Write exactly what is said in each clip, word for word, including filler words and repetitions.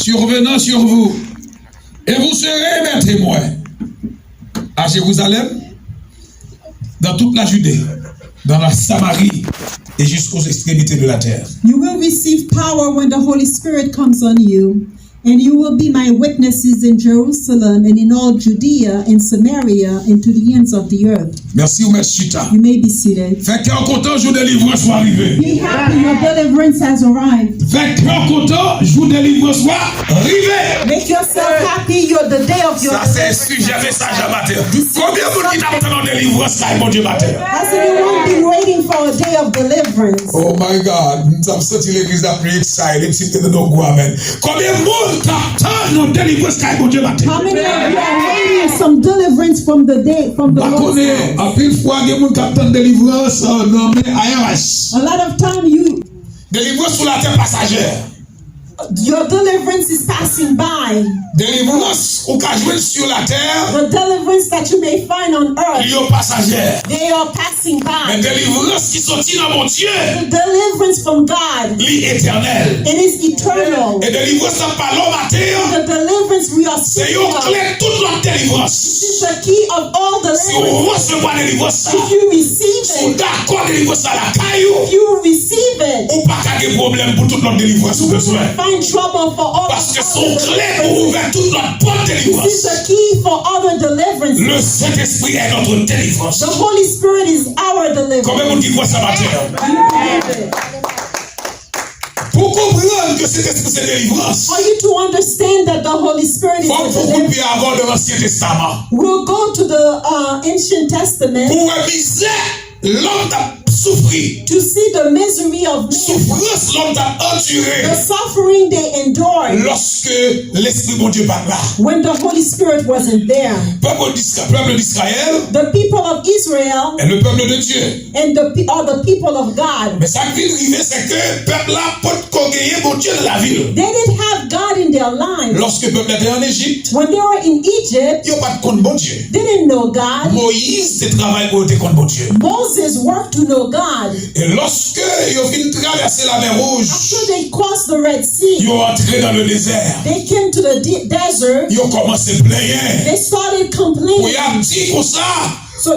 survenant sur vous, et vous serez mes témoins à Jérusalem, dans toute la Judée, dans la Samarie et jusqu'aux extrémités de la terre. You will receive power when the Holy Spirit comes on you, and you will be my witnesses in Jerusalem and in all Judea and Samaria and to the ends of the earth. Mèsi, ou mèt chita. You may be seated. Fè kè w kontan, jou delivrans ou a rive. Be happy, your deliverance has arrived. Fè kè w kontan, jou delivrans ou a rive. Make yourself happy, your the day of your Sa se sijè mesaj la maten. Konbyen moun ki t ap tann yon delivrans kay Bondye maten? Has anyone been waiting for a day of deliverance? Oh my God, m t ap santi legliz la pi excited si m te tande yon gwo amen. Konbyen moun k ap tann yon delivrans kay Bondye maten? How many of you are waiting some deliverance from the day from the Lord's hand? Anpil fwa gen moun k ap tann delivrans nan men I R S. A lot of time you Delivrans sou latè pasajè. Your deliverance is passing by. Delivrans ou ka jwenn sou latè, The deliverance that you may find on earth, yo pasajè. They are passing by. Men delivrans ki soti nan Bondye, The deliverance from God, li etènèl. It is eternal. E delivrans n ap pale w maten an, The deliverance we are speaking of, se yon kle tout lòt delivrans. This is the key of all deliverance. Si w resevwa delivrans sa, If you receive it, si w dakò delivrans sa lakay ou, if you receive it, ou pa ka gen pwoblèm pou tout lòt delivrans ou bezwen. Find trouble for all Paske se yon kle pou ouvè tout lòt pòt delivrans. This is the key for other deliverance. Le Saint-Esprit est notre délivrance. The Holy Spirit is our deliverance. Konbyen moun ki kwè sa maten an? You believe it. Pou konprann ke Sentespri se delivrans, For you to understand that the Holy Spirit is fòk a pou kout pye deliverance, avè w nan Ansyen Testaman. We'll go to the uh, Ancient Testament. Pou wè mizè lòm t ap soufri. To see the misery of man, Soufrans lòm t ap andire. The suffering they endured. Lòske Lespri Bondye pa t la. When the Holy Spirit wasn't there. Pèp Isra- pèp Israël, The people of Israel, est le peuple de Dieu. And the pe- are the people of God. Men sa k vin rive, se ke pèp la potko genyen Bondye nan lavi l. They didn't have God in their lives. Lòske pèp la te an Ejip, When they were in Egypt, yo pa t konn Bondye. They didn't know God. Moyiz te travay pou yo te konn Bondye. Moses worked to know God. E lòske yo fin travèse Lamè Wouj, After they crossed the Red Sea, yo antre nan le dezè. They came to the de- desert. Yo kòmanse plenyen. They started complaining. Pou y ap di konsa, So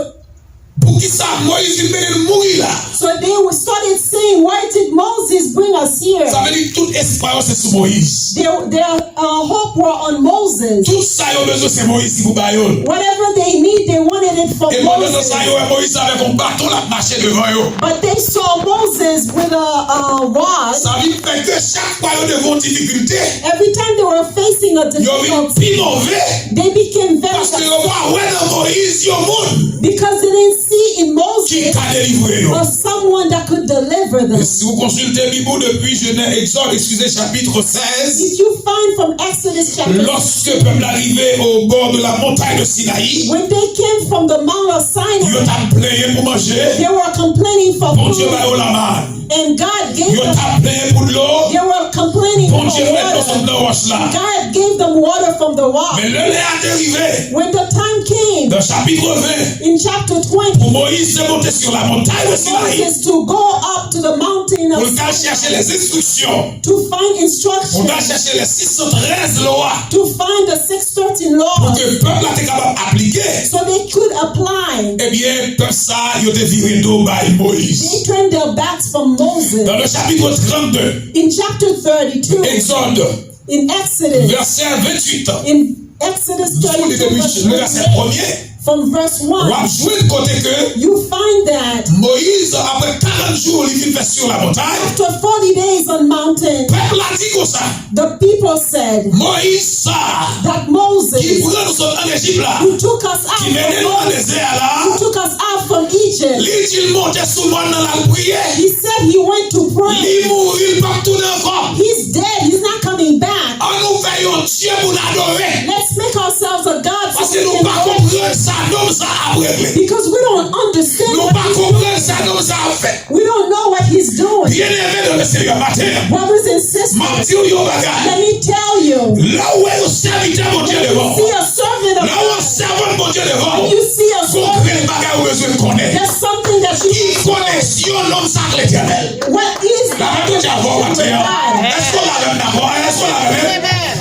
Poukisa Moyiz vin mennen l mouri la? So they were- started saying, "Why did Moses bring us here?" Sa vle di tout espwa yo se sou Moyiz. Their, their uh, hope were on Moses. Tout sa yo bezwen se Moyiz ki pou ba yo l. Whatever they need, they wanted it from Moses. E pandan sa yo wè Moyiz avèk yon baton l ap mache devan yo. But they saw Moses with a, a rod. Sa vin fè ke chak fwa yo devan yon difikilte, Every time they were facing a difficulty, yo vin pi move. They became very upset. Paske yo pa wè nan Moyiz yon moun Because they didn't see in Moses ki ka delivre yo. A someone that could deliver them. E si w konsilte Bib ou depi Jenè- Egzòd, eskize, chapit sèz, If you find from Exodus chapter lòske pèp la rive au bord de la montagne de Sinaï, When they came from the Mount of Sinai, yo t ap plenyen pou manje, They were complaining for food. Bondye ba yo lamann. And God gave them. Yo t ap plenyen pou dlo. They were complaining for water. Bondye met dlo sot nan wòch la. God gave them water from the rock. Men lè lè a te rive, When the time came, nan chapit ven, in chapter twenty, pou Moyiz te monte sou lamontayn de Sinayi, Moses to go up to the mountain of Sinai, pou l t al chèche lèzenstriksyon, to find instruction, pou l t al chèche lè sis san trèz lwa, to find the six thirteen laws, pou ke pèp la te kapab aplike, so they could apply. Ebyen, pèp sa a, yo te vire do bay Moyiz. They turned their backs from Moses. Dans le chapitre trente-deux, In chapter thirty-two, Exode, in Exodus, vèsè venntuit, in Exodous thirty-two, verse twenty-eight, from verse one, w ap jwenn kote ke you find that Moyiz, apre karant jou, li fin fè sou lamontayn, after forty days on mountain, pèp la di konsa, The people said, Moyiz sa a, that Moses, ki pran nou sot ann Ejip la, who took us out, ki mennen nou nan dezè a la, who took us out from Egypt, li di l monte sou mòn nan l al priye. He said he went to pray. Li mouri, l p ap tounen ankò. He's dead. He's not coming back. Ann nou fè yon dye pou n adore. Let's make ourselves a god so we can worship. Paske nou pa konprann sa nonm sa a ap regle. Because we don't understand what he's doing. Nou pa konprann sa nonm sa a ap fè. We don't know what he's doing. Byeneme nan Lesenyè, maten an, Brothers and sisters, m ap di w yon bagay. Let me tell you. Lè w wè yon sèvitè Bondye devan w, When you see a servant of God, lè w wè yon sèvant Bondye devan w, when you see a servant, gon grenn bagay ou bezwen konnen. There's something that you must know. Ki koneksyon nonm sa ak Letènèl? What is the connection with God? Èske w la avè m dakò? Èske w la avè m?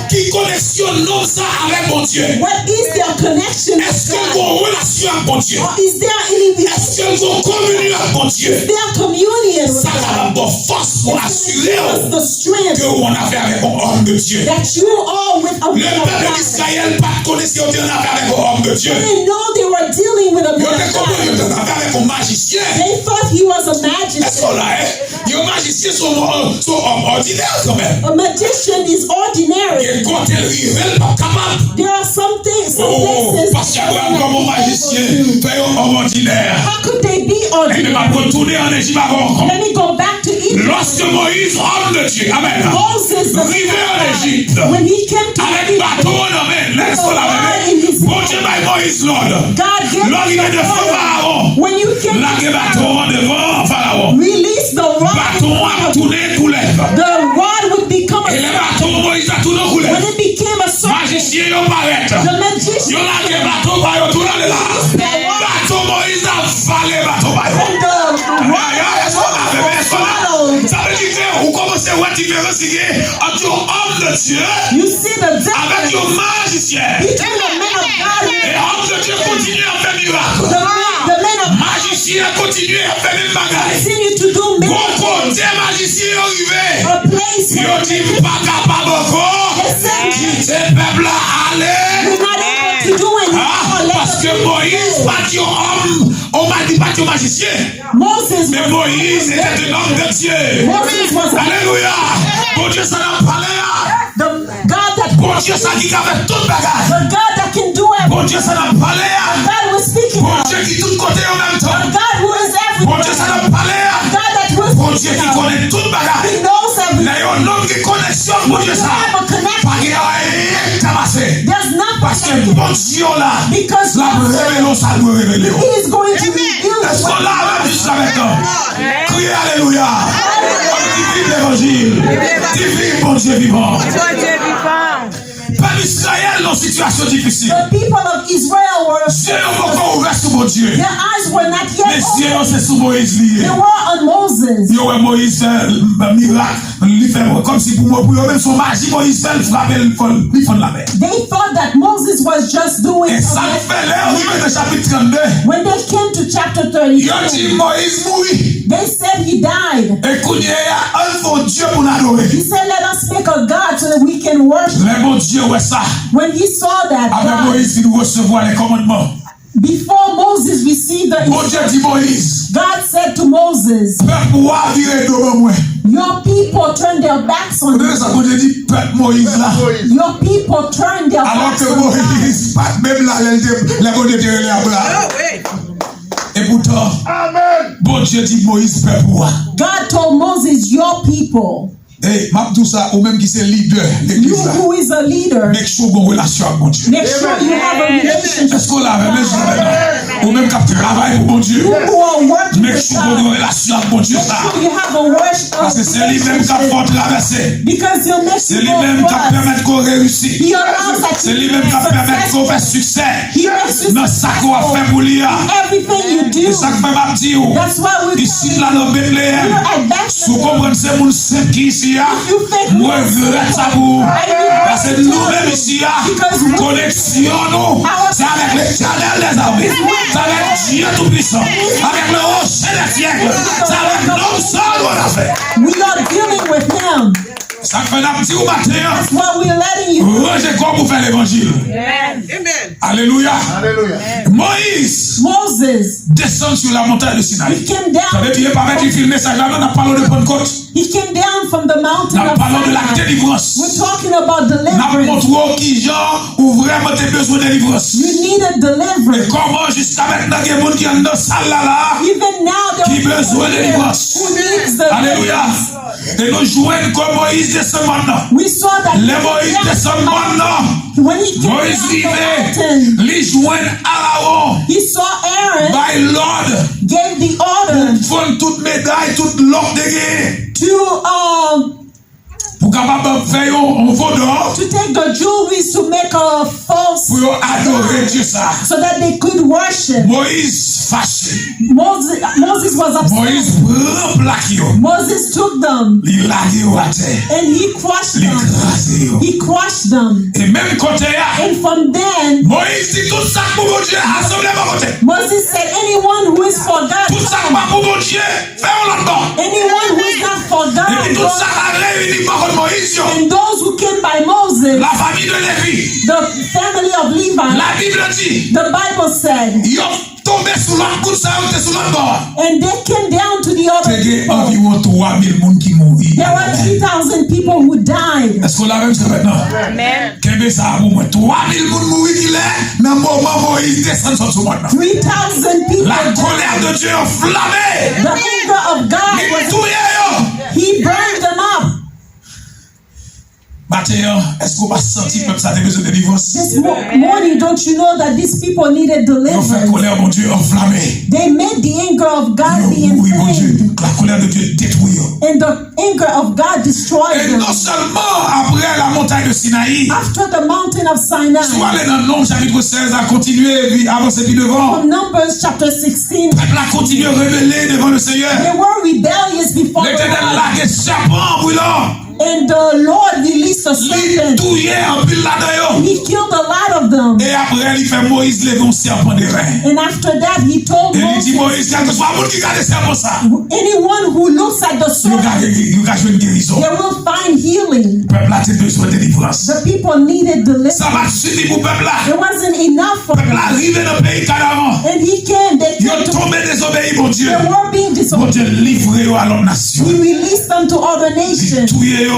Konneksyon nonm sa avèk Bondye? What is their connection with God? Èske l gen yon relasyon ak Bondye? Or is there any Èske l gen yon kominyon ak Bondye? Is there communion with God? Sa kapab ba w fòs pou asire w ke w annafè avèk yon òm de Dye. That you are with a man of God. Le pèp Izrayèl pa t konnen si yo te annafè avèk yon òm de Dye. They didn't know they were dealing with a man of God. Yo te konprann yo te annafè avèk yon majisyen. They thought he was a magician. Èske w la, eh? Yon majisyen se yon, se yon òm òdinè kanmenm. A magician is ordinary. Gen kote l rive, l p ap kapab. There are some things, some places. Oh, Pastè Abraham, kòman yon majisyen fè yon òm òdinè? How could they be ordinary? Ebyen, m ap retounen ann Ejip avè w ankò. Let me go back to Egypt. Lòske Moyiz, òm de Dye, amèn, Moses, the man of God, rive ann Ejip, when he came to Egypt, avèk baton an nan men l, lèske w la, Bondye bay Moyiz lòd. God gave him the command. Lè w rive devan Farawon, lage baton an devan Farawon. Release the rod. Baton an ap tounen koulèv. The rod would become a serpent. E lè baton Moyiz la tounen koulèv, when it became a serpent, majisyen yo parèt. The magician, yo lage baton pa yo tou nan lè la. Release the rod. Baton Moyiz la vale baton pa yo. And the rod swallowed. Ayayay, èske w la, èske w la? Sa vle di ke ou kòmanse wè diferans ki gen ant yon òm de Dye, you see the difference, avèk yon majisyen. Between the man of God and, e òm de Dye kontinye ap fè mirak. The man, the man of God, majisyen an kontinye ap fè menm bagay. Continue to do miracles. Gon kote majisyen yo rive, a place where, yo di, "M pa kapab ankò." They said, "Kite pèp la ale." You're not able to do anything. Ah, paske Moyiz pa t yon òm, o ma-, li pa t yon majisyen. Moses was, men Moyiz était un homme de Dieu. Moses was a, alelouya. Bondye sa n ap pale a. The God that, Bondye sa ki ka fè tout bagay. The God that can do everything. Bondye sa n ap pale a. The God we're speaking of. Bondye ki tout kote an menm tan. The God who is everywhere. Bondye sa n ap pale a. The God that we're speaking of. Bondye ki konnen tout bagay. He knows everything. Lè yon nonm gen koneksyon ak Bondye sa, pa gen anyen k ka pase. There's nothing that can. Paske Bondye w la, l ap revele w sa l dwe revele w. He is going to reveal. Èske w la avè m jiska mentnan? Kriye alelouya. Di viv levanjil. Di viv Bondye vivan. Pèp Izrayèl nan sitiyasyon difisil. The people of Israel were. Je yo poko ouvè sou Bondye. Their eyes were not yet open. Men je yo se sou Moyiz li ye. They were on Moses. Yo wè Moyiz fè mirak, li fè kòmsi pou, pou yo menm se yon maji Moyiz fè, l frape l, li fann lamè. They thought that Moses was just doing a miracle. E sa k fè lè yo rive nan chapit trannde, when they came to chapter thirty-two, yo di Moyiz mouri. They said he died. E kounye a, ann fè yon dye pou n adore. He said, "Let us make a God so that we can worship." Lè Bondye wè sa, when he saw that, apre God, Moyiz fin resevwa lè kòmandman, before Moses received the instruction, Bondye di Moyiz, God said to Moses, "Pèp ou a vire do ban mwen." Your people turned their backs on you. Ou tande sa Bondye di pèp Moyiz la? Your people turned their backs on you. Alò ke Moyiz pa t menm la lè l te, lè Bondye te rele Abraram. Epoutan, Bondye di Moyiz pèp ou a. God told Moses, "Your people." Ey, m ap di w sa, ou menm ki se lidè legliz la, you who is a leader, make sure w gen relasyon ak Bondye. Make sure you have a relationship. Èske w la avè m? Mezanmi, ou menm k ap travay pou Bondye, you who are working with God, make sure w gen relasyon ak Bondye sa. Make sure you have a worship, a relationship. Paske se li menm k ap fè w travèse. Because he'll make you go through. Se li menm k ap pèmèt ke w reyisi. He allows that you be successful. Se li menm k ap pèmèt ke w fè siksè. He makes you successful in everything you do. Nan sa ke w ap fè pou li a. That's why we call it here at Bethlehem. E sa k fè m ap di w, isit la nan Betleyèm, si w konprann se moun senp ki isi a, mwen regrèt sa pou ou. Paske nou menm isi a, koneksyon nou, se avèk Letènèl dèzame. Se avèk Dye Toupisan. Avèk le Rocher des siècles. Se avèk nonm sa nou annafè. We are dealing with him. Sa k fè n ap di w maten an, that's why we're letting you, ranje kò w pou fè levanjil. Amen. Alelouya. Moyiz, Moses, desann sou la montagne de Sinaï. He came down. Sa vle di, e pa mèt li filme mesaj la, non, n ap pale de Pannkòt. He came down from the mountain of Sinai. N ap pale de la delivrans. We're talking about deliverance. N ap montre w kijan ou vrèman te bezwen delivrans. You needed deliverance. E kòman jiska mentnan gen moun ki anndan sal la la a, even now, there are people here who needs deliverance. Alelouya. E nou jwenn ke Moyiz desann mòn nan. We saw that he came down from the mountain. Lè Moyiz desann mòn nan, Moyiz rive, li jwenn Arawon bay lòd pou vann tout meday, tout lò l te genyen. When he came down, he saw Aaron gave the order to, um, kapab fè yon, yon vodò to take the jewelries to make a false pou yo adore dye sa. So that they could worship. Moyiz fache. Moses, Moses was upset. Moyiz pran plak yo. Moses took them. Li lage yo atè. And he crushed them. Li kraze yo. He crushed them. E menm kote a, and from then, Moyiz di, "Tout sa k pou Bondye, asanble bò kote." Moses said, "Anyone who is for God, tout sa k pa pou Bondye, fè yon lòt bò." Anyone who is not for God, epi tout sa k al reyini bò kot Moyiz yo, and those who came by Moses, la famille de Lévi, the family of Levi, la Bible di, the Bible said, yo tonbe sou lòt, moun sa yo te sou lòt bò a. And they came down to the other people. Te gen anviwon twa mil moun ki mouri. There were three thousand people who died. Èske w la menm se mèt nan? Amen. Kenbe sa pou mwen. Twa mil moun mouri ki lè nan moman Moyiz desann sot sou mòn nan. Three thousand people died. La colère de Dieu enflammée. The anger of God was, li touye yo. He burned them up. Maten an, èske w pa santi pèp sa te bezwen delivrans? This mo- morning, don't you know that these people needed deliverance? Yo fè kolè Bondye anflame. They made the anger of God be inflamed. Yo mouri, Bondye, la colère de Dieu détruit yo. And the anger of God destroyed them. E non sèlman apre la montagne de Sinaï, after the mountain of Sinai, si w ale nan Nonb chapit sèz la, kontinye avanse pi devan. From Numbers chapter sixteen, pèp la kontinye rebele devan le Seigneur. They were rebellious before the Lord. Letènèl lage sèpan brilan. And the Lord released a serpent. Li touye anpil ladan yo. And he killed a lot of them. E apre, li fè Moyiz leve yon sèpan de ren. And after that, he told Moses, e li di Moyiz, kèlkeswa moun ki gade sèpan sa, anyone who looks at the serpent, yo ka geri, yo ka jwenn gerizon. They will find healing. Pèp la te bezwen delivrans. The people needed deliverance. Sa pa t sifi pou pèp la. It wasn't enough for them. Pèp la rive nan peyi Kanaran. And he came, they came to, yo tonbe dezobeyi Bondye. They were being disobedient. Bondye livre yo a lòt nasyon. He released them to other nations. Li touye yo.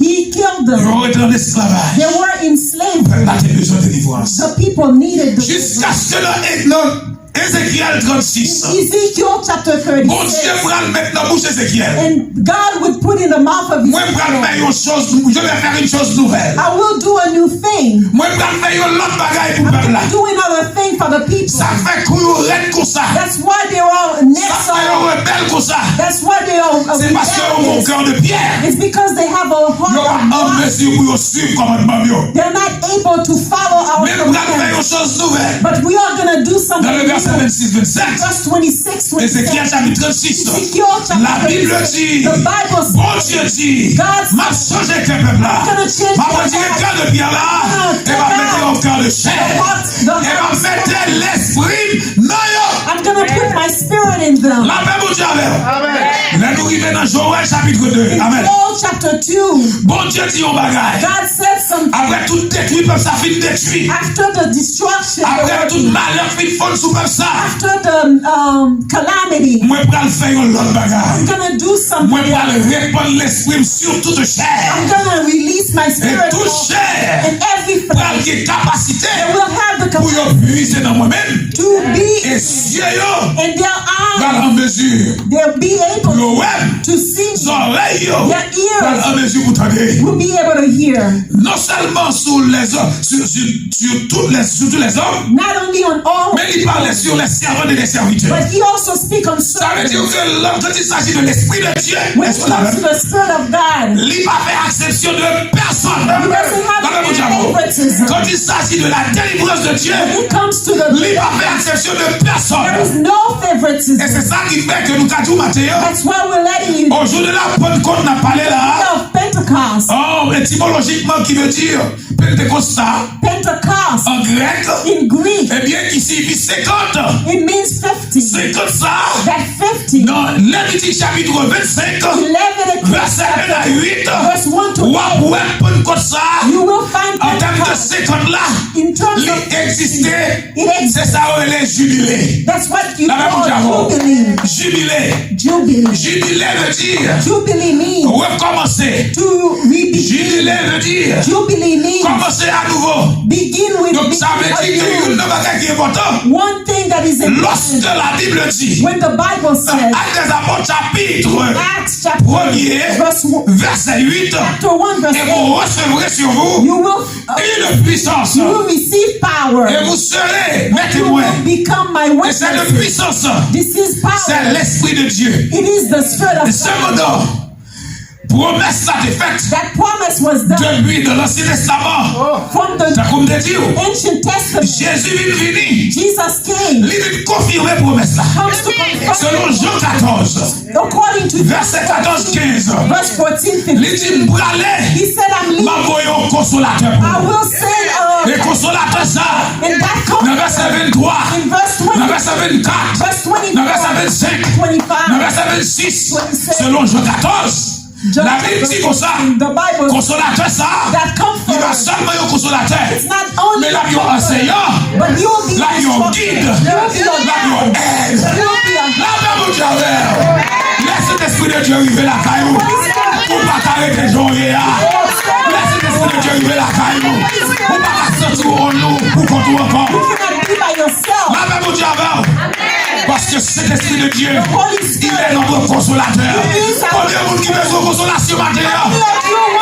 He killed them. Yo rete nan esklavaj. They were enslaved. Pèp la te bezwen delivrans. The people needed deliverance. Jiskaske nan, nan Ezekyèl trannsis. In Ezekiel chapter thirty-six. Bondye pral met nan bouch Ezekyèl. And God would put in the mouth of Ezekiel. Mwen pral fè yon choz, je vais faire une chose nouvelle. I will do a new thing. Mwen pral fè yon lòt bagay pou pèp la. I will do another thing for the people. Sa k fè kou yo rèd konsa. That's why they are next. Sa k fè yo rebèl konsa. That's why they are, uh, rebellious. Se paske yo gen yon kè de pyè. It's because they have a heart of bronze. Yo pa an mezi pou yo suiv kòmandman m yo. They're not able to follow our commands. Men nou pral fè yon choz nouvèl. But we are gonna do something new. Nan le vèsè vennsis, vennsenk. Verse twenty-six, twenty-seven. Ezekyèl chapit trannsis. Ezekiel chapter thirty-six. Labib di, the Bible says, Bondye di, God says, m ap chanje kè pèp la. I'm gonna change their hearts. M ap retire kè de pyè la, e m ap mete yon kè de chè. I'm gonna take out the hearts, the hearts. E m ap mete lespri m nan yo. I'm gonna put my spirit in them. Lapè Bondye avè w. Amen. Lè nou rive nan Jowèl chapit de. Amen. In Joel chapter two, Bondye di yon bagay. God said something. Apre tout detwi pèp sa fin detwi. After the destruction, the, apre tout malè fin fonn sou pèp sa. After the, um, calamity, mwen pral fè yon lòt bagay. I'm gonna do something else. Mwen pral repann lespri m sou tout chè. I'm gonna release my spirit over, e tout chè, and every flesh, pral gen kapasite, they will have the capacity, pou yo pwize nan mwen menm. To be, e zye yo, and their eyes, pral an mezi, they'll be able, pou yo wè m, to see me, zòrèy yo, their ears, pral an mezi pou tande, will be able to hear. Non sèlman sou lèzòm, sou, sou, sou tout lè, sou tout lèzòm, not only on all, men li pale sou les servantes et les serviteurs. But he also speak on servants. Sa vle di ke lè, quand il s'agit de l'esprit de Dieu, when it comes to the Spirit of God, li pa fè eksepsyon de pèsonn. He doesn't have favoritism. Quand il s'agit de la délivrance de Dieu, when it comes to the, li pa fè eksepsyon de pèsonn. There is no favoritism. E se sa ki fè ke nou ka di w maten an, that's why we're letting you know, o jou de la Pentecôte n ap pale la, the day of Pentecost. Oh, etimolojikman, ki vle di Pentekosta, Pentecost, an grèk, in Greek, ebyen, ki siyifi senkant. It means fifty. Senkant sa, that fifty. Nan Levitik chapit vennsenk, eleven, vèsè en a uit, verse one to eight, w ap wè Pannkòt sa, you will find Pentecost, an tèm de senkant la, in terms of, li egziste. It exists. Se sa yo rele jibile. That's what you call jubilee. Jibile. Jubilee. Jibile vle di, jubilee means, rekòmanse, to repeat. Jibile vle di, jubilee means, kòmanse a nouvo. Begin with, donk sa vle di ke youn nan bagay ki enpòtan, one thing that is important, lorsque la Bible dit, when the Bible says, Actes des Apôtres, chapitre, Acts chapter, premier, verse one, verset huit, chapter one, verse eight, et vous recevrez sur vous, you will une puissance. You will receive power. Et vous serez mes témoins. You will become my witnesses. Et cette puissance, this is power, c'est l'Esprit de Dieu. It is the Spirit of God. Cependant, Pwomès la te fèt. That promise was done. Depi nan Ansyen Testaman. From the Tankou m te di w, Ancient Testament, Jezi vin vini. Jesus came. Li vin konfime pwomès la. Comes to confirm. Selon Jan katòz, According to vèsè katòz, kenz, verse fourteen, fifteen, li di, "M prale, he said, "I'm leaving. M ap voye yon konsolatè pou I nou." Will send a." E konsolatè sa, And that nan vèsè ventwa, in verse twenty, nan vèsè ventkat, verse twenty-four, nan vèsè ventsenk, twenty-five, nan vèsè ventsis, twenty-six, selon Jan katòz, Labib di konsa, konsolatè sa a, li pa sèlman yon konsolatè, men l ap yon ansenyan, l ap yon gid, l ap yon èd. Lapè Bondye avè w. Lè Sentespri de Dye rive lakay ou, ou pa ka rete jan w ye a. Lè Sentespri de Dye rive lakay ou, ou pa ka santi w on nou pou kont ou ankò. Lapè Bondye avè w. Paske Sentespri de Dye, il est notre consolateur. Konbyen moun ki bezwen konsolasyon maten an?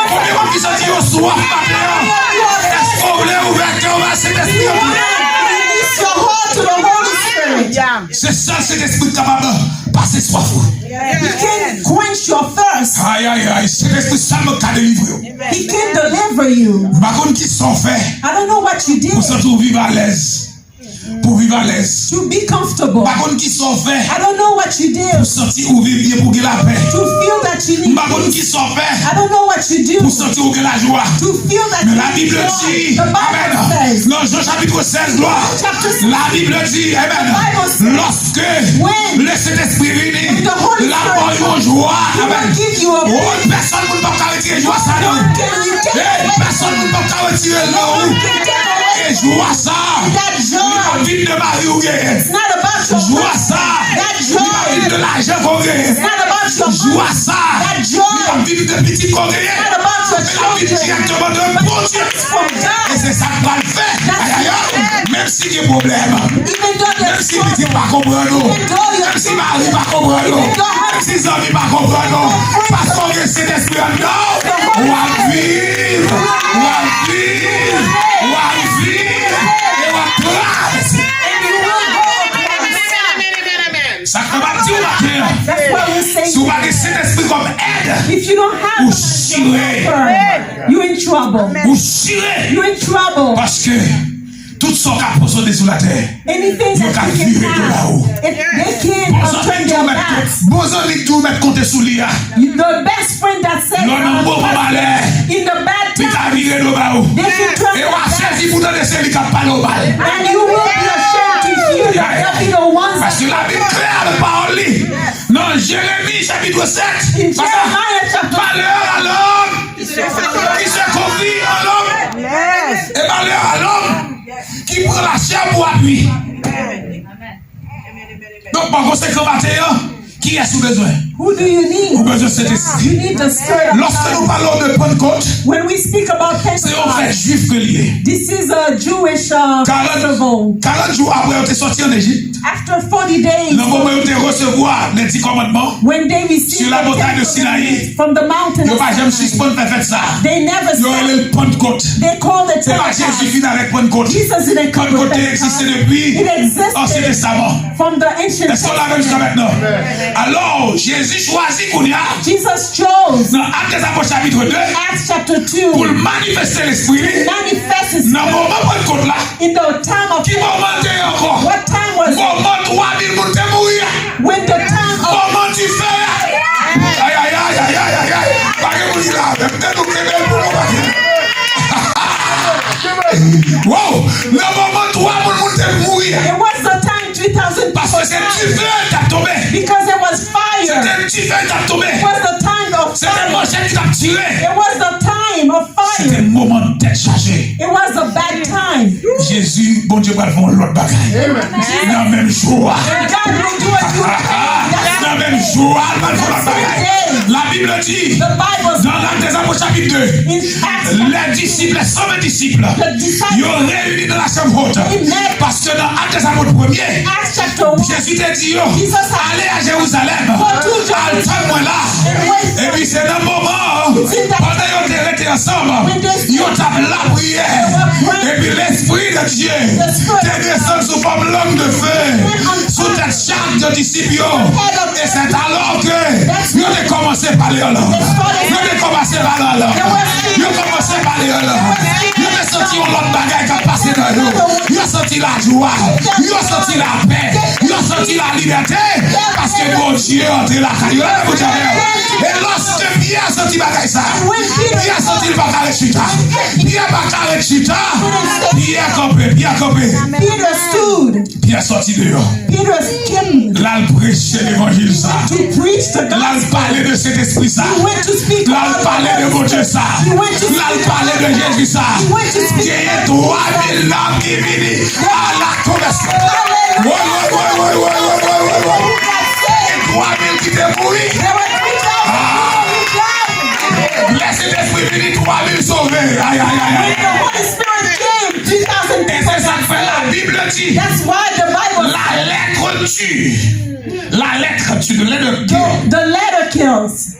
Konbyen moun ki santi yo swaf maten an? Èske w vle ouvè kè w ba Sentespri an tou? Se sèl Sentespri ki kapab pase swaf ou. He can quench your thirst. Ay, ay, ay, Sentespri sèlman ka delivre w. He can deliver you. M pa konn ki sa w fè I don't know what you did pou santi w viv alèz. Pou viv alèz. To be comfortable. M pa konn ki sa w fè I don't know what you did pou santi ou viv byen, pou gen lapè. To feel that you need M pa konn ki sa w fè I don't know what you do pou santi ou gen lajwa. To feel that Men you Labib enjoy. Di, The Bible amèn, says, nan Jan chapit sèz, glwa, chapter six, Labib di, amèn, the Bible says, lòske when le Sentespri vini, when the Holy Spirit comes, l ap ba w yon jwa, amèn. He will give you a peace. Pèsonn moun p ap ka retire jwa sa nan ou. No one can take away. Pèsonn moun p ap ka retire l nan ou. No one can take away. E jwa sa, that joy, li p ap vin de mari ou genyen. It's not about your husband. Jwa sa, that joy, li p ap vin de lajan ke w genyen. It's not about your money. Jwa sa, that joy, li p ap vin de pitit ke w genyen. It's not about your children. Men l ap vin dirèkteman de Bondye. But it's from God. E se sa k pral fè. That's the end. Ayayay. Menm si gen pwoblèm, menm si pitit pa konprann ou, menm si mari pa konprann ou, menm si zanmi pa konprann ou, paske w gen Sentespri anndan w, w ap viv, w ap viv, w ap viv, e w ap travèse. Sa k fè m ap di w maten an, si w pa gen Sentespri kòm èd, ou chire. You're in trouble. Ou chire. You're in trouble. Paske tout sa w ka posede sou latè, yo ka vire do ba ou. Bon zanmi k di w mèt, bon zanmi k di w mèt konte sou li a, lè w nan moman malè, li ka vire do ba ou. E w a sezi pou tande se li k ap pale w mal. Paske Labib klè avèk pawòl li. Nan Jeremi chapit sèt, malheur à l'homme qui se confie en l'homme. Et malheur à l'homme qui prend la chair pour appui. Donk, pa konsekan, maten an, kiyès ou bezwen? Ou bezwen Sentespri. Lòske nou pale de Pannkòt, se yon fèt jwif ke li ye. Karant jou apre yo te sòti ann Ejip, nan moman yo te resevwa lè Di Kòmandman, sur la montagne de Sinaï, yo pa janm sispann fè fèt sa. Yo rele l Pannkòt. Se pa Jezi vin avèk Pannkòt. Pannkòt te egziste depi Ansyen Testaman. Èske w la avè m jiska mentnan? Alò, Jezi chwazi kounye a, nan Actes des Apôtres chapit de, pou l manifeste Lespri li nan moman Pannkòt la. Ki moman l te ye ankò? Moman twa mil moun te mouri a. Moman dife a. Ayayay, ayayay, ayay. Pa gen moun ki la avè m. Tèt ou kenbe l pou nou, pa gen. Wow! Nan moman twa mil moun te mouri a. Paske se dife k t ap tonbe. Se te dife k t ap tonbe. Se te manchèt ki t ap tire. Se te moman tèt chaje. Jezi, Bondye pral fè yon lòt bagay. Nan menm jou a. Nan menm jou a, l pral fè yon lòt bagay. Labib di, nan Actes des Apôtres chapit de, lè disip, lè san ven disip, yo reyini nan lachanm wot. Paske nan Actes des Apôtres premye, Jezi te di yo, ale a Jerizalèm, al tann mwen la. Epi se nan moman an, pandan yo te rete ansanm, yo t ap lapriyè. Epi Lespri de Dye te desann sou fòm lang de fe sou tèt chak de disip yo. E se alò ke yo te kòmanse pale an lang. Yo pase pale an lang. Yo kòmanse pale an lang. Yo te santi yon lòt bagay k ap pase nan yo. Yo santi lajwa. Yo santi lapè. Yo santi lalibète. Paske Bondye antre lakay yo. Leve pou Bondye. E lòske Pyè santi bagay sa, Pyè santi l pa ka ret chita. Pyè pa ka ret chita. Pyè kanpe. Pyè kanpe. Peter stood. Pyè sòti deyò. Peter came. L al preche levanjil sa. To preach the gospel. L al pale de Sentespri sa. He went to speak about the Lord. L al pale de Bondye sa. He went to speak. L al pale de Jezi sa. He went to speak. Genyen twa mil nanm ki vini a la konvèsyon. Hallelujah. Woy, woy, woy, woy. Genyen twa mil ki te mouri. There were three thousand people who died. Lè Sentespri vini, twa mil sove. Ay, ay, ay, ay. When the Holy Spirit came, two thousand people died. E se sa k fè Labib di, that's why the Bible says, la lettre tue. La lettre tue, the letter kill. The, the letter kills.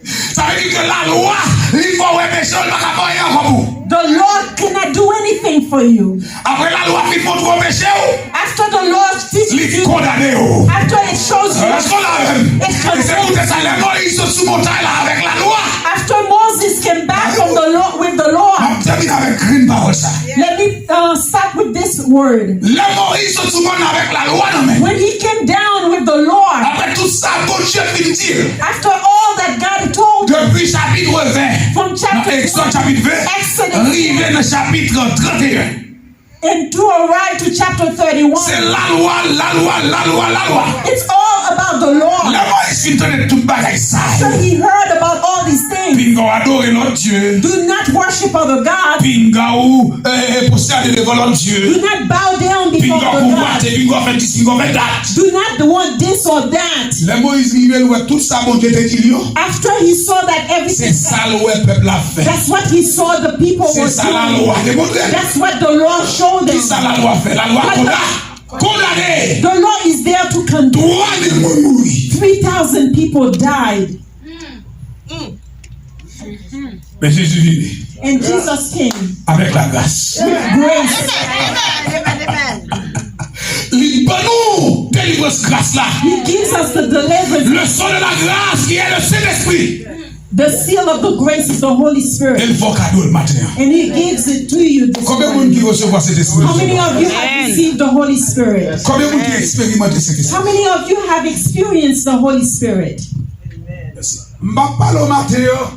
Sa vle di ke lalwa, li fè w wè peche w, li pa ka fè anyen ankò pou ou. The law cannot do anything for you. Apre lalwa fin montre w peche w, after the law teaches you, li kondane w. After it shows you, rete la menm. It condemns you. E se poutèt sa, lè Moyiz sot sou montay la avèk lalwa. After Moses came back from the law, with the law. M ap tèmine avèk grenn pawòl sa. Let me, uh, start with this word. Lè Moyiz sot sou mòn avèk lalwa nan men. When he came down with the law, apre tout sa Bondye fin di l, after all that God told him, depi chapit ven, from chapter, nan Egzòd chapit ven, Exodus, rive nan chapit trannteyen, and to arrive to chapter thirty-one, se lalwa, lalwa, lalwa, lalwa. It's all about the law. Lè Moyiz fin tande tout bagay sa yo, so he heard about all these things. Pinga w adore lòt dye. Do not worship other gods. Pinga w, eh, eh, pwostène devan lòt dye. Do not bow down before other gods. Pinga w konvwate, pinga w fè dis, pinga w fè dat. Do not want this or that. Lè Moyiz rive, l wè tout sa Bondye te di l yo. After he saw that everything, se sa l wè pèp la fè. That's what he saw the people were doing. Se sa lalwa te montre l. That's what the law showed them. Kisa lalwa fè? Lalwa konda-, kondane. The law is there to condemn. Twa mil moun mouri. Three thousand people died. Men Jezi vini. And Jesus came. Avèk lagras. With grace. Li ban nou delivrans gras la. He gives us the deliverance. Le sceau de la grâce qui est le Saint-Esprit. The seal of the grace is the Holy Spirit. E l fè w kado l maten an. And he gives it to you this morning. Konbyen moun ki resevwa Sentespri? How many of you have received the Holy Spirit? Konbyen moun ki eksperimante Sentespri? How many of you have experienced the Holy Spirit? Mèsi. M p ap pale w maten an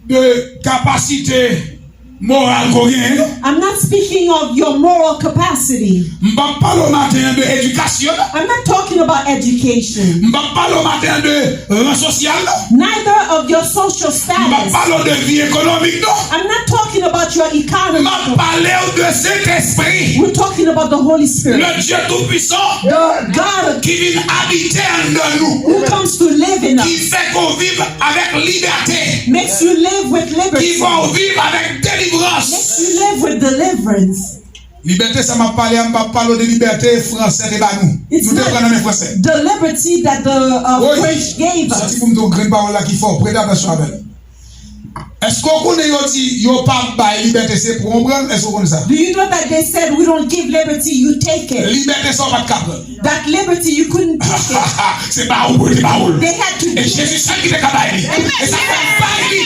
de kapasite moral ke w genyen, non. I'm not speaking of your moral capacity. M p ap pale w maten an de edikasyon, non. I'm not talking about education. M p ap pale w maten an de ran sosyal, non. Neither of your social status. M p ap pale w de vi ekonomik, non. I'm not talking about your economy. M ap pale w de Sentespri. We're talking about the Holy Spirit. Le Dieu Tout-Puissant. The God. Ki vin abite anndan nou. Who comes to live in us. Ki fè ke w viv avèk libète. Makes you live with liberty. Ki fè w viv avèk delivrans. Makes you live with deliverance. Libète sa m ap pale a, m p ap pale w de libète fransè te ba nou. Nou te pran nan men fransè. It's not the liberty that the, uh, French gave us. Wi. Santi pou m di w grenn pawòl la ki fò, prete atansyon avè l. Èske w konnen yo di yo pa bay libète, se pran w pran l? Èske w konnen sa? Do you know that they said, "We don't give liberty, you take it"? Libète sa w pa t ka pran. That liberty, you couldn't take it. Se ba ou pou yo te ba ou l. They had to give it. E Jezi sèl ki te ka bay li. E sa k fè l bay li.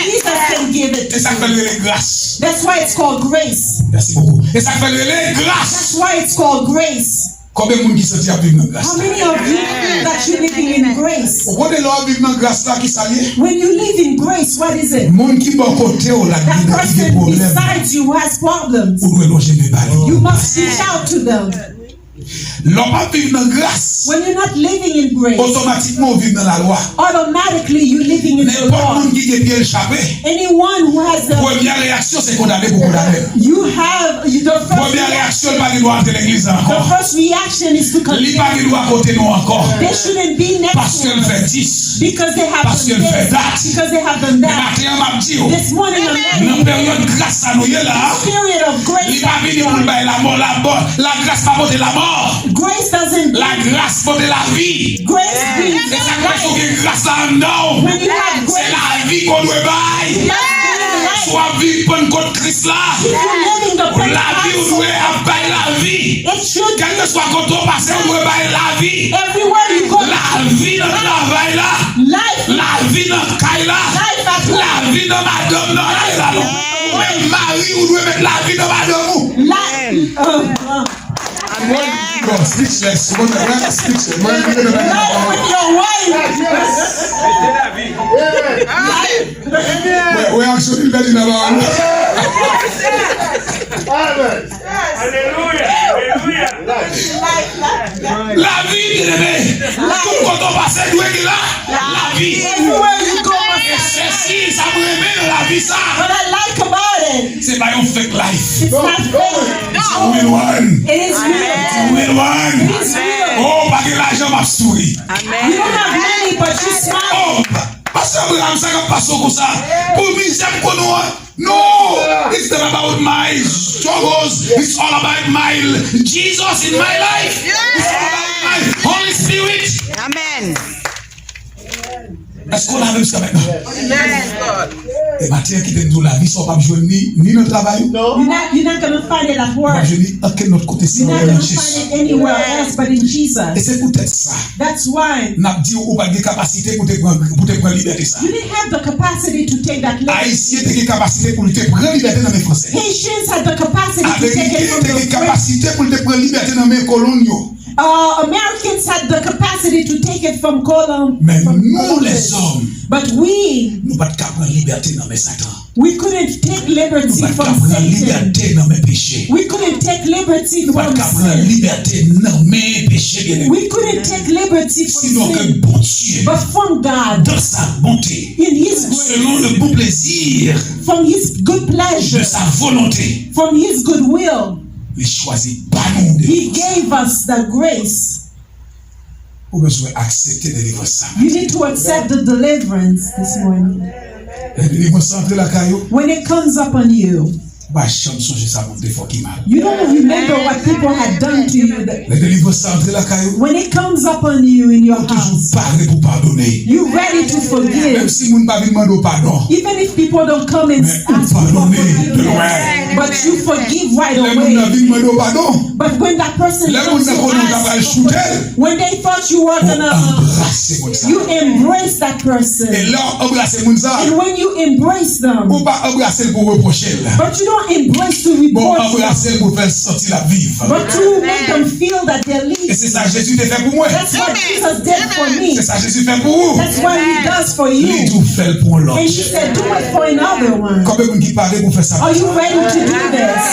Jesus can give it to you. E sa k fè l rele gras. That's why it's called grace. Mèsi bokou. E sa k fè l rele gras. That's why it's called grace. Konbyen moun ki santi y ap viv nan gras la? How many of you feel that you're living in grace? Ou konnen lè w ap viv nan gras la, ki sa l ye? When you live in grace, what is it? Moun ki bò kote w la ki gen pwoblèm. That person besides you has problems. Ou dwe lonje men ba li. You must reach out to them. Lè w ap viv nan gras, when you're not living in grace, otomatikman w viv nan lalwa. Automatically, you living in the law. Nenpòt moun ki gen pye l chape, anyone who has the, premyè reyaksyon se kondane pou kondane l. You have, you, the first reaction, premyè reyaksyon, l pa gen dwa antre legliz la ankò. The first reaction is to condemn. Li pa gen dwa kote nou ankò. They shouldn't be next to us. Paske l fè dis. Because they have done this. Paske l fè dat. Because they have done that. Men maten an, m ap di w, this morning, I'm telling you, nan peryòd gras sa nou ye la, this period of grace, li pa vini pou l bay lamò, lamò, lagras pa pote lamò. Grace doesn't give Lagras pote lavi. Grace brings life. E sa k fè si w gen gras la anndan w, when you have grace, se lavi ke w dwe bay. You must give life. Si w ap viv Pannkòt Kris la, lavi w dwe ap bay lavi. Kèlkeswa kote w pase, w dwe bay lavi. Lavi nan travay la, lavi nan kay la, lavi nan madanm nan, ale la non. Ou menm mari, ou dwe met lavi nan madanm ou. Bon, speechless. Mwen, mwen, speechless. Mwen, mwen, mwen, mwen. Wè, wè, aksyon li pèdi nan pawòl. Amen. Alelouya, alelouya. Lavi, byeneme. Tout kote w pase, dwe gen la, lavi. E sesi, sa mwen renmen nan lavi sa. Se pa yon fake life. It's a real one. It's a real one. Oh, pa gen lajan, m ap souri. Oh, pastè Abraham, sa k ap pase w konsa? Pou mizè m konn ou an? No, it's not about my struggles. It's all about my Jesus in my life. It's all about my Holy Spirit. Amen. Èske w la menm jiska mentnan? E maten an, kite m di w, lavi sa w p ap jwenn li ni nan travay ou. You're not, you're not gonna find it at work. Ou p ap jwenn li ankenn lòt kote, si w pa nan Jezi. You're not gonna find it anywhere else but in Jesus. E se poutèt sa, that's why, n ap di w, ou pa t gen kapasite pou te pran, pou te pran libète sa. You didn't have the capacity to take that liberty. Ayisyen te gen kapasite pou l te pran libète nan men Fransè. Haitians had the capacity to take it from the French. Ameriken te gen kapasite pou l te pran libète nan men kolon yo. Uh, Americans had the capacity to take it from Colombia. Men nou, lèzòm, but we, nou pa t ka pran libète nan men Satan. We couldn't take liberty from Satan. Nou pa t ka pran libète nan men peche. We couldn't take liberty from sin. Nou pa t ka pran libète nan men peche, byeneme. We couldn't take liberty from sin. Sinon ke Bondye, but from God, dans sa bonté, in His grace, selon le bon plaisir, from His good pleasure, de sa volonté, from His good will, li chwazi ba nou delivrans. He gave us the grace. Ou bezwen aksepte delivrans sa. You need to accept the deliverance this morning. Lè delivrans sa antre lakay ou, when it comes upon you, ou pa janm sonje sa moun te fè w ki mal. You don't remember what people had done to you. Lè delivrans sa antre lakay ou, when it comes upon you in your house, ou toujou pare pou padone. You ready to forgive. Menm si moun pa vin mande w padon, even if people don't come and ask you for forgiveness, but you forgive right away. Lè moun nan vin mande w padon, but when that person comes to ask, lè moun nan konnen w ta pral choute l, when they thought you were gonna, ou anbrase moun sa. You embrace that person. E lè w anbrase moun sa, and when you embrace them, ou pa anbrase l pou repwoche l. But you don't embrace to reproach them. Bon, anbrase l pou fè l santi l ap viv. But to make them feel that they're living. E se sa Jezi te fè pou mwen. That's what Jesus did for me. Se sa Jezi fè pou ou. That's what He does for you. Li di w fè l pou yon lòt. And He said, "Do it for another one." Konbyen moun ki pare pou fè sa? Are you ready to do this?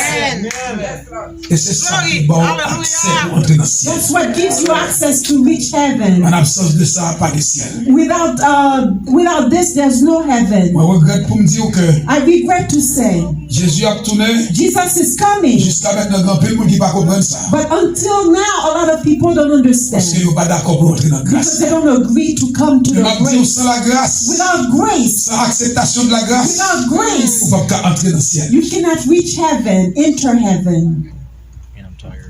E se sa ki ba w aksè pou antre nan syèl. That's what gives you access to reach heaven. An absans de sa, pa gen syèl. Without, uh, without this, there's no heaven. Mwen regrèt pou m di w ke I regret to say, Jezi ap tounen. Jesus is coming. Jiska mentnan, gen anpil moun ki pa konprann sa. But until now, a lot of people don't understand. Paske yo pa dakò pou antre nan gras. Because they don't agree to come to the grace. Men m ap di w, san lagras, without grace, san akseptasyon de lagras, without grace, ou p ap ka antre nan syèl. You cannot reach heaven, enter heaven.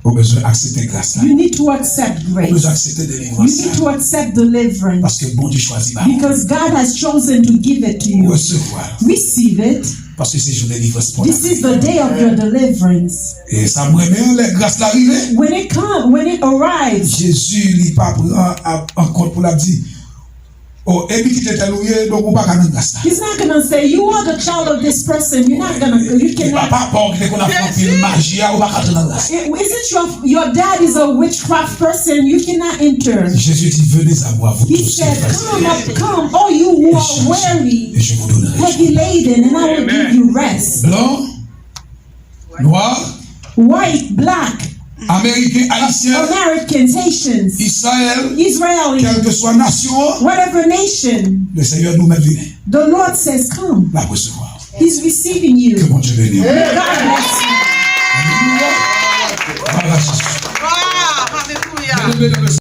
Ou bezwen aksepte gras la. You need to accept grace. Ou bezwen aksepte delivrans la. You need to accept deliverance. Paske Bondye chwazi ba ou. Because God has chosen to give it to you. Resevwa. Receive it. Paske se jou delivrans pa w la. This is the day of your deliverance. E sa m renmen an, lè gras la rive. When it come, when it arrives. Jezi, li pa pran an kont pou l ap di, "Oh, e pitit entèl ou ye, donk ou pa ka nan gras la." He's not gonna say, "You are the child of this person. You're not gonna, you cannot." E papa pa w ki te konn ap fè anpil maji a, ou pa ka antre nan gras la. Is it your, your dad is a witchcraft person? You cannot enter. Jezi di, "Venez à moi, vous tous qui êtes fatigués." He said, "Come up, come, all you who are weary, heavy laden, and I will give you rest." Blan, nwa, white, black, Ameriken, Ayisyen, Americans, Haitians, Izrayèl, Israeli, kèlkeswa nasyon an, whatever nation, Lesenyè di w mèt vini. The Lord says, "Come." L ap resevwa w. He's receiving you. Ke Bondye beni w. May God bless you. Alelouya. Glwa a Jezi. Alelouya.